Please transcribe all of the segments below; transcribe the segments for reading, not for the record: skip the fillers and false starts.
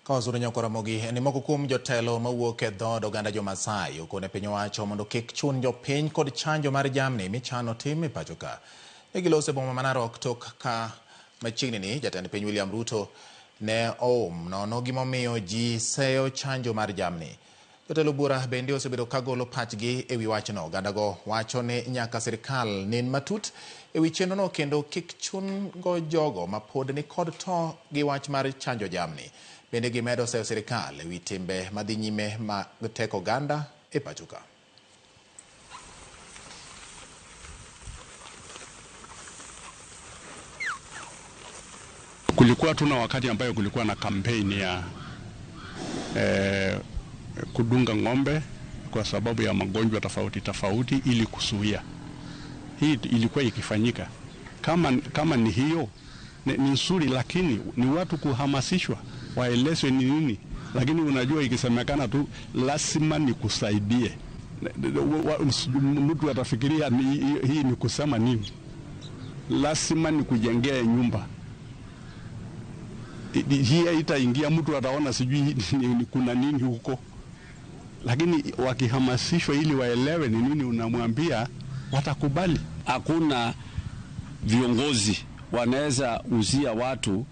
Ka wasuru nyako Ramogi en ni moko kuom jotelo mawuok e dhood oganda jo-Maasai okone piny owacho mondo kik chun jopiny kod chanjo mar jamni michano tim e pacho ka. Ne giloso e boma ma Narok tok ka machiegni ni jatend piny William Ruto ne oum nono gimomiyo ji seyo chanjo mar jamni. Jotelo buora bende osebedo ka golo pachgi e wi wachno. Ogandago wacho ni nyaka sirkal nen matut e wi chenrono kendo kik chun go jogo ma pod ni kod to gi wach mar chanjo jamni. Bende gimedo seyo sirkal e wi timbe madhi nyime mag teko oganda e pacho ka. Kulikuwa tuna wakati ambayo kulikuwa na kampeni ya kudunga ng'ombe kwa sababu ya magonjwa tofauti tofauti ili kuzuia. Hii ilikuwa ikifanyika. Kama ni hiyo ni nzuri, lakini ni watu kuhamasishwa waelezwe ni nini. Lakini unajua ikisemekana tu lazima nikusaidie, mtu atafikiria hii ni kusema nini. Lazima nikujengee nyumba. Hii itaingia, mtu ataona sijui ni kuna nini huko. Lakini wakihamasishwa ili waelewe ni nini unamwambia, watakubali. Hakuna viongozi wanaweza uzia watu,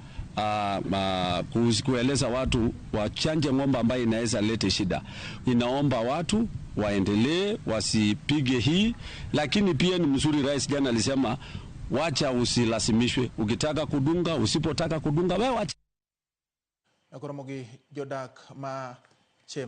kueleza watu wachanje ng'ombe ambayo inaweza lete shida. Ninaomba watu waendelee wasipige hii, lakini pia ni mzuri rais jana alisema wacha usilazimishwe, ukitaka kudunga, usipotaka kudunga wewe wacha. Nakoromogi jodak ma Chema